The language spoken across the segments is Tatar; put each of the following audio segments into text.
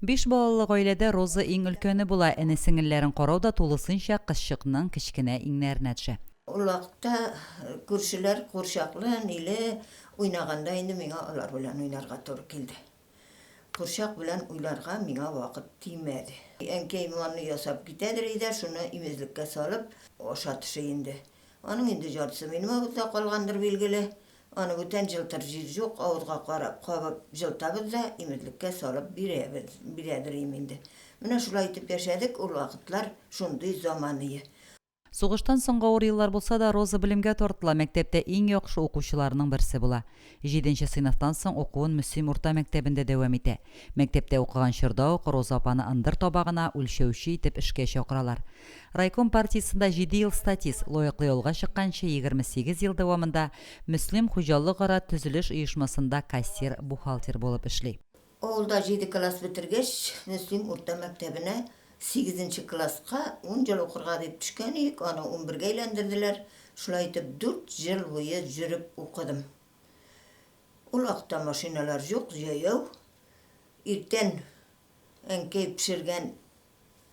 Биш балалы гаиләдә Роза иң өлкәне була, эне-сеңелләрен карау да тулысынча кызчыкның кечкенә иңнәренә төшә. Ул вакытта күршеләр курчаклы, ниле уйнаганда инде миңа алар белән уйнарга туры килде. Курчак белән уйнарга миңа вакыт тимәде. Әнкәй манны ясап китәдер иде, шуны имезлеккә салып ашатышы инде. Аның инде җартысы минем авызда калгандыр, билгеле. Аны бүтән җылтыр җир җук, авызга карап, кабып җылтабыз да, имезлеккә салып бирәбез, бирәдер им инде. Менә шулай итеп яшәдек, ул вакытлар шундый заманые. Сугыштан соңгы авыр еллар булса да, Роза белемгә тартыла, мәктәптә иң яхшы укучыларның берсе була. Җиденче сыйныфтан соң укуын Мөслим урта мәктәбендә дәвам итә. Мәктәптә укыган чорда ук Роза апаны ындыр табагына үлчәүче итеп эшкә чакыралар. Райком партиясендә җиде ел статист, лаеклы ялга чыкканчы 28 ел дәвамында Мөслим хуҗалыкара төзелеш оешмасында кассир, бухгалтер булып эшли. Авылда җиде класс бетергәч, Мөслим урта мәктәбенә сигезенче класска ун ел укырга дип төшкән идек, аны унбергә әйләндерделәр. Шулай итеп, дүрт ел буе йөреп укыдым. Ул вакытта машиналар юк, җәяү. Иртән әнкәй пешергән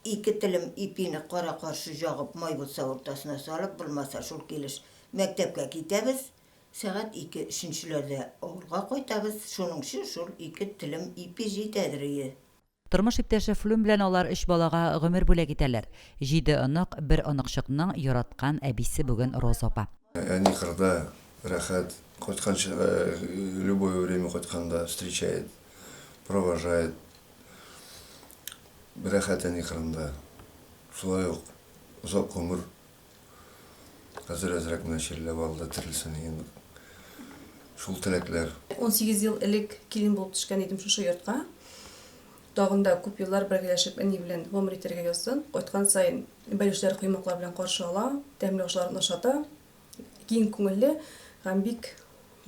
ике телем ипине кара-каршы җагып, май булса уртасына салып, булмаса шул килеш мәктәпкә китәбез. Сәгать ике, өченчеләрдә авылга кайтабыз, шуныңчы шул ике телем ипи җитәдер ие. Тормыш иптәше Флүн белән алар өч балага гомер бүләк итәләр. Җиде онык, бер оныкчыкның яраткан әбисе бүген Роза апа. Әни кырда рәхәт, кайтканчы, любое время кайтканда встречает, провожает. Рәхәт әни кырында. Шулай ук озак гомер. Хәзер әзрәк менә чирләп алды, терелсен инде. Шул теләкләр. 18 ел элек килен булып төшкән идем шушы йортка. Тагын да күп еллар бергәләшеп әни белән гомер итәргә язсын. Кайткан саен бәлешләр, коймаклар белән каршы ала, тәмле ашларын ашата. Киң күңелле һәм бик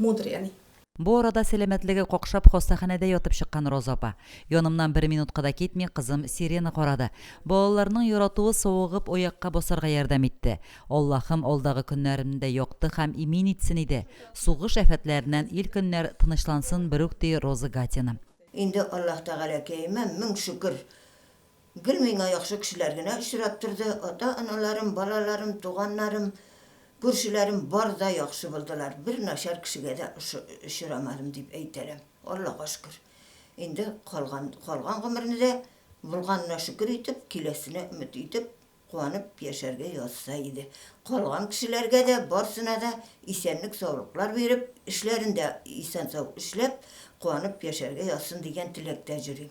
мудрый әни. Бу арада сәламәтлеге какшап, хастаханәдә ятып чыккан Роза апа. Янымнан бер минутка да китми, кызым Сирена карады. Балаларның яратуы савыгып аякка басарга ярдәм итте. Аллаһым алдагы көннәремне дә якты һәм имин итсен иде. Сугыш афәтләреннән ил-көннәр тынычлансын берүк, ди Роза Гатина. Инде Аллаһ Тәгаләкәемә мең шөкер, Гел миңа яхшы кешеләр генә очрап торды, ата-аналарым, балаларым, туганнарым, күршеләрем бар да яхшы булдылар, бер начар кешегә дә очрамадым дип әйтә алам, Аллага шөкер. Инде калган, калган гомерне дә булганына шөкер итеп, киләсенә өмет итеп, куанып яшәргә язса иде. Калган кешеләргә дә, барсына да исәнлек-саулыклар биреп, эшләрен дә исән-сау эшләп, куанып яшәргә язсын дигән теләктә йөрим.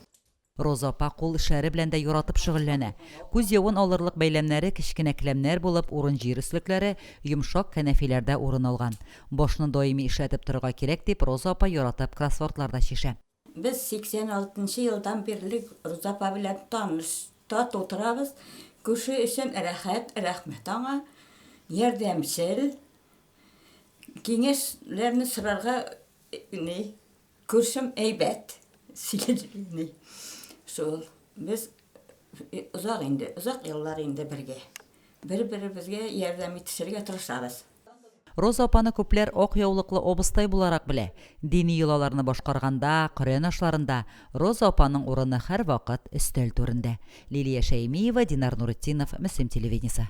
Роза апа кул эшләре белән дә яратып шөгыльләнә. Күз явын алырлык бәйләмнәре кечкенә келәмнәр булып, урын-җир өслекләре, йомшак кәнәфиләрдә урын алган. Башны даими эшләтеп торырга кирәк дип, Роза апа яратып кроссвордлар да чишә. Без 86 нчы елдан бирле Роза апа белән таныш, тату торабыз. Күрше өчен рәхәт, рәхмәт аңа. Ярдәмчел. Киңәшләрне сорарга ни, Күршем әйбәт, сөйләде. Шул. Без озак инде, озак еллар инде бергә. Бер-беребезгә ярдәм итешергә тырышабыз. Роза апаны күпләр ак яулыклы абыстай буларак белә. Дини йолаларны башкарганда, Коръән ашларында Роза апаның урыны һәрвакыт өстәл түрендә. Лилия Шәймиева, Динар Нуретдинов, Мөслим телевидениесе.